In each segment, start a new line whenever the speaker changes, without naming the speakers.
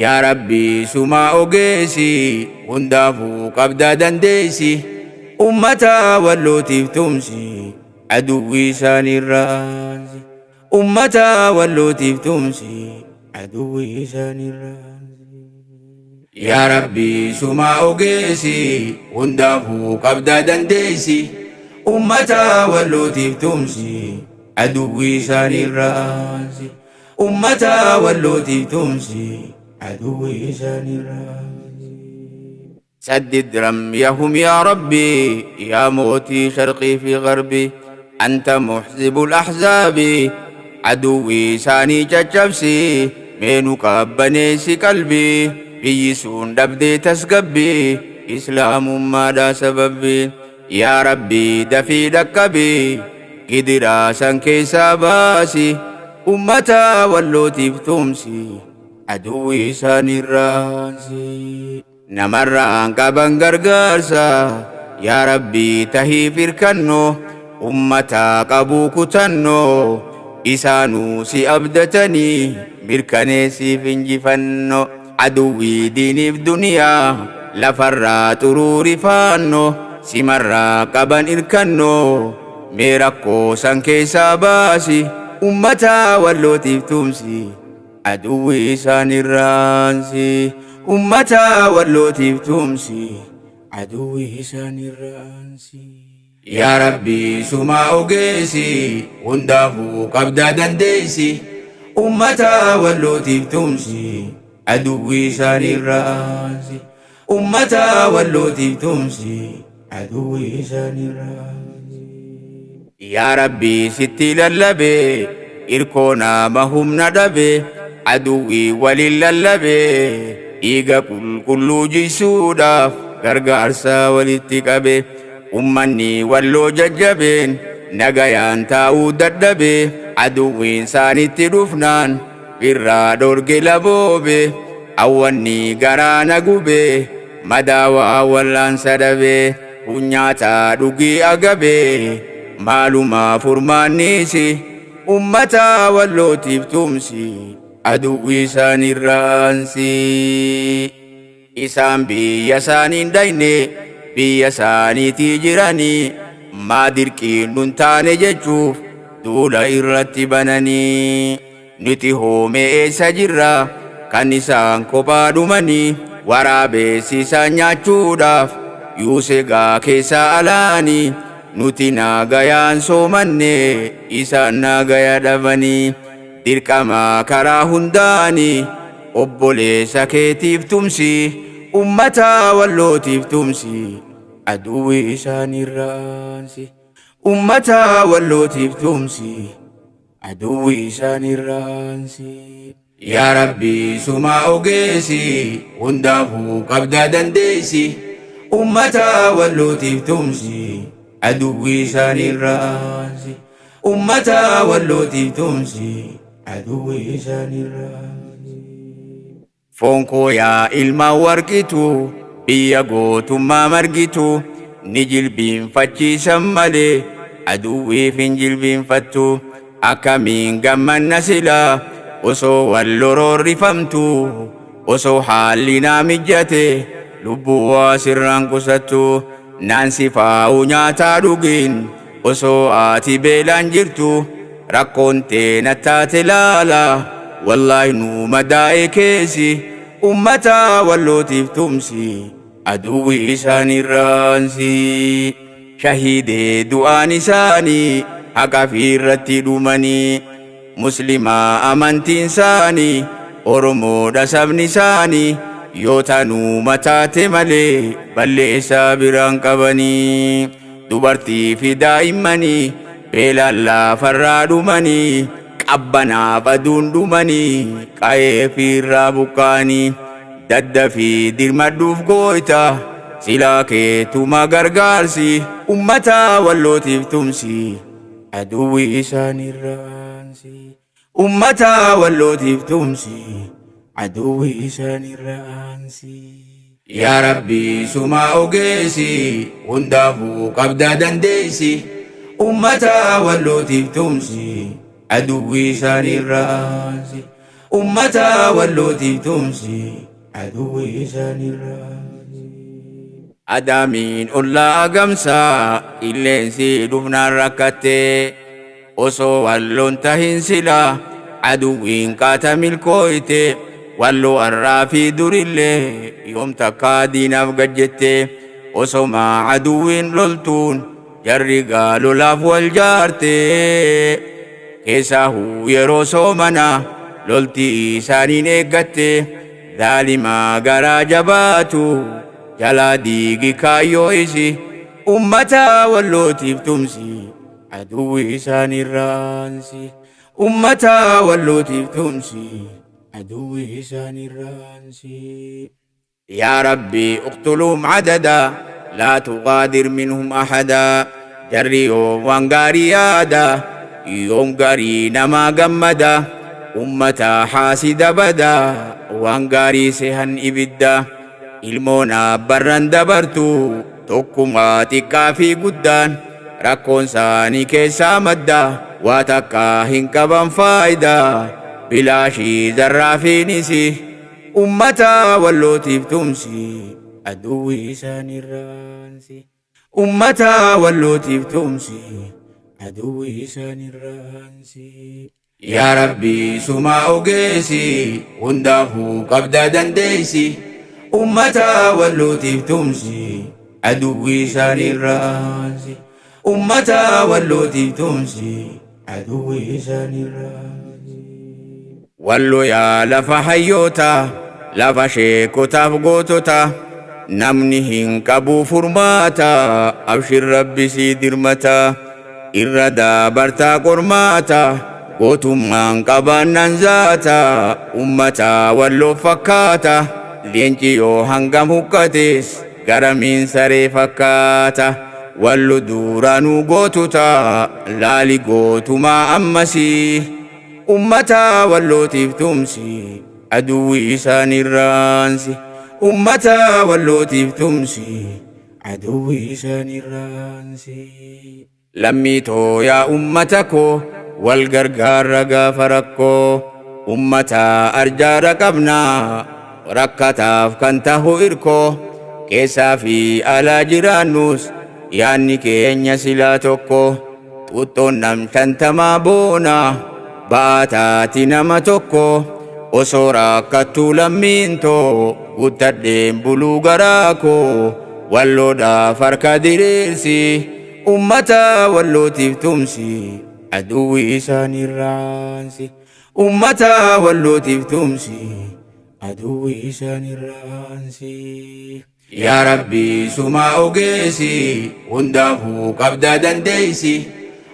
Yaa Rabbii sumaa ogeessi hundaafuu qabdaa dandeessi ummata wallootiif tumsi aduwwii isaaniirraansi. Ummata wallootiif tumsi aduwwii isaaniirraansi. Yaa Rabbii sumaa ogeessi hundaafuu qabdaa dandeessi ummata wallootiif tumsi aduwwii isaaniirraansi. Ummata wallootiif tumsi aduwwii isaaniirraansi. سدد رميهم يا ربي يا موتي شرقي في غربي أنت محزب الأحزاب عدوي ساني ججبسي مينو قبنيسي قلبي بيسون دبدي تسقبي إسلام ما دا سببي يا ربي دفي دكبي قدرا سنكي باسي أمتا واللوتي تمسي عدوي ساني الراسي Namarraan qaban gargaarsa yaa Rabbii tahii firkannoo ummataa qabuu kutannoo isaanuu si abdatanii mirkaneessiif injifannoo aduwwii diiniif duniyaa lafarraa xuruuri faannoo simarraa qaban irkannoo mee rakkoo san keessaa baasi ummataa wallootiif tumsi aduwwii isaanirraansi. Ummata wallootiif tumsi aduwwii isaanirraansi. Yaa Rabbii sumaa ogeessi hundaafuu qabdaa dandeessi ummata wallootiif tumsi aduwwii isaanirraansi. Ummata wallootiif tumsi aduwwii isaanirraansi. Yaa Rabbii sitti lallabee irkoo nama humna dhabe aduwwii waliin lallabee dhiiga qulqulluu jigsuudhaaf gargaarsa walitti qabe ummanni walloo jajjabeen nagayaan taa'uu dadhabe aduwwiin isaanitti dhufnaan irraa dhorge laboobe awwanni garaa na gube madaawaa wallaansa dhabe hunyaataa dhugii agabe maalumaa furmaannisi ummata wallootiif tumsi aduwwii isaanirraansi. Isaan biyya isaaniin dhayne biyya isaaniitii jiranii maa dirqiin nun taane jechuuf duula irratti bananii nuti hoomee eessa jirra kan isaan kophaa dhumanii waraabeessi isaan nyaachuudhaaf yuusegaa keessaa alaanii nuti naagayaan soomanne isaan naagaya dhabanii dirqama karaa hundaanii obboleessa keetiif tumsi ummata wallootiif tumsi aduwwii isaanirraansi. Ummata wallootiif tumsi aduwwii isaanirraansi. Yaa Rabbii sumaa ogeessi hundaafuu qabdaa dandeessi ummata wallootiif tumsi aduwwii isaanirraansi. Ummata wallootiif tumsi aduwwii isaanirraansi. Foon koo yaa ilma warqitu biyya gootummaa margitu ni jilbiinfachiisan malee aduwwiif hin jilbiinfattu akkamiin gammanna silaa osoo wal loroorrifamtu osoo haalli naa mijjate lubbuu waa sirraan qusattu naan sifaa'u nyaataa dhugiin osoo ati beelaan jirtu rakkoon teena taate laala wallaahi nu madaa'e keessi ummata wallootiif tumsi aduwwii isaanirraansi. Shahiidee du'aan isaanii haqa fi irratti dhumanii muslimaa amantiin isaanii Oromoodha sabni isaanii yoo tanuu mataate malee balleessaa biraan qabanii dubartii fi daa'immanii beelaan lafarraa dhumanii qabbanaaf aduun dhumanii qa'ee fi irraa buqqa'anii daddafii dirmadhuuf gooyta silaa keetuma gargaarsi ummata wallootiif tumsi aduwwii isaanirraansi. Ummata wallootiif tumsi aduwwii isaanirraansi. Yaa Rabbii sumaa ogeessi hundaafuu qabdaa dandeessi ummata wallootiif tumsi aduwwii isaanirraansi. Ummata Wallootiif tumsi, aduwwi isaanirraa. Adaamiin ollaa agamsaa qilleensi dhufnaan rakkatte, osoo Walloon tahin sila aduwwiin qaata milkooyte. Walloo arraa fi durillee yoom takkaa diinaaf gajjette? Osoma aduwwiin loltuun jarri gaalolaaf wal jaarte, keessaahuu yeroo soomana lolti isaaniin eeggatte. Zaalimaa garaa jabaatu jalaa diigi kaayyoo isi, ummata Wallootiif tumsi, aduwwi isaanirraansi. Ummata Wallootiif tumsi, aduwwi isaanirraansi. Yaa Rabbi, uqtuluhum adada, laa tuqaadir minhum ahada. Jarri yoom waan gaarii yaada? Yoom garii namaa gammada? Ummata haasida bada, waan gaarii sehan ibidda. Ilmoon abbarran dabartu tokkuma, xiqqaa fi guddaan rakkoon isaanii keessaa madda. Waa takka hin qaban faayidaa, bilaashii zarraafiinisi. Ummata Wallootiif tumsi, aduwwi isaanirraansi. Ummata Wallootiif tumsi, aduwwi isaanirraansi. Yaa Rabbi, sumaa ogeessi, hundaafuu qabdaa dandeessi. Ummata Wallootiif tumsi, aduwwi isaanirraansi. Ummata Wallootiif tumsi, aduwwi isaanirraansi. Wallo yaa lafa hayyoota, lafa sheekotaaf gootota, namni hin qabu furmaata. Abshir, Rabbi sii dirmata, irra dabartaa qormaata. Gootummaan qabaannan zaata ummata Walloo fakkaata. Leenci yoo hangam huqqates garamiin saree fakkaata. Wallo duuraanuu gootuta, laali gootumaa ammasii. Ummata Wallootiif tumsi, aduwwi isaanirraansi. Ummata Wallootiif tumsi, aduwwi isaanirraansi. Lammii too, yaa ummata koo, wal gargaarra gaafa rakkoo. Ummata arjaadha qabnaa, rakkataaf kan tahu irkoo. Keessaa fi alaa jiraannus yaanni keenya silaa tokko. Xuuxxoon nam 50 boona baataati nama tokko. Osoo rakkattuu lammiin too, guuttadheen buluu garaa koo. Walloodhaaf harka diriirsi, ummata Wallootiif tumsi, aduwwi isaanirraansi. Ummata Wallootiif tumsi, aduwwi isaanirraansi. Yaa Rabbi, sumaa ogeessi, hundaafuu qabdaa dandeessi.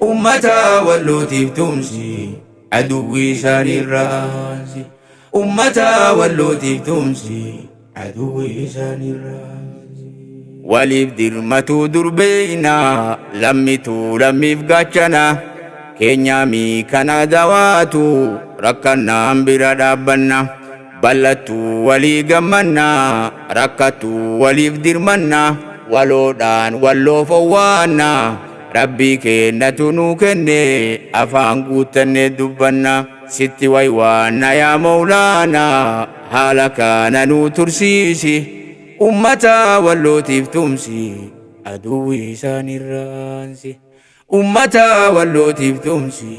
Ummata Wallootiif tumsi, aduwwi isaanirraansi. Ummata Wallootiif tumsi, aduwwi isaanirraansi. Waliif dirmatuu durbeeyna, lammituu lammiif gaachana. Keenyaami kana dawaatu, rakkannaan bira dhaabbanna. Bal'attuu walii gammanna, rakkattuu waliif dirmanna. Waloodhaan Walloof owwaanna, Rabbii kennatu nuu kenne, afaan guuttannee dubbanna. Sitti waywaanna, yaa Mawlaana, haala kana nuu tursiisi. Ummata Wallootiif tumsi, aduwwi isaanirraansi. Ummata Wallootiif tumsi,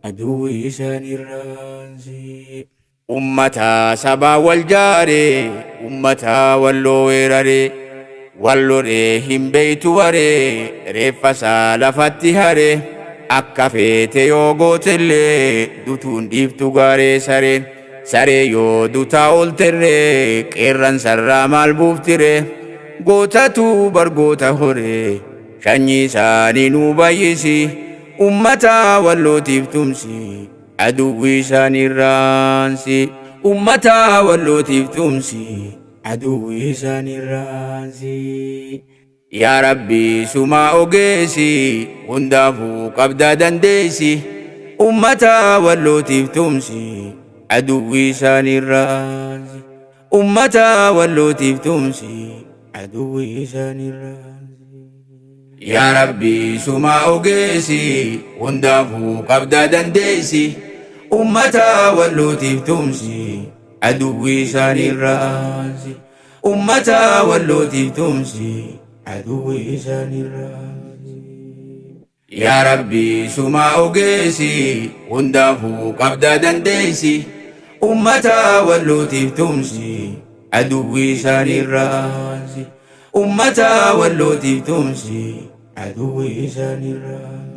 aduwwi isaanirraansi. Ummata sabaa wal jaare, ummata Walloo weerare, walloree hin beeytu waree, reeffa isaa lafatti hare. Akka feete yoo gootellee dutuun dhiiftu gaaree sareen. Saree yoo dutaa oolterree, qeerran sarraa maal buuftire? Gootatu bargoota horee, shanyii isaanii nuu baay'isi. Ummata Wallootiif tumsi, aduwwi isaanirraansi. Ummata Wallootiif tumsi, aduwwi isaanirraansi. Yaa Rabbi, sumaa ogeessi, hundaafuu qabdaa dandeessi. Ummata Wallootiif tumsi, aduwwi isaanirraansi. Ummata Wallootiif tumsi, aduwwi isaanirraansi. Yaa Rabbi, sumaa ogeessi, hundaafuu qabdaa dandeessi. Ummata Wallootiif tumsi, aduwwii isaaniirra aansi. Ummata Wallootiif tumsi, aduwwii isaaniirra aansi. Yaa Rabbi sumaa ogeessi, hundaafuu qabdaa dandeessi. Ummata Wallootiif tumsi, aduwwii isaaniirra aansi. Ummata Wallootiif tumsi, aduwwii isaaniirra aansi.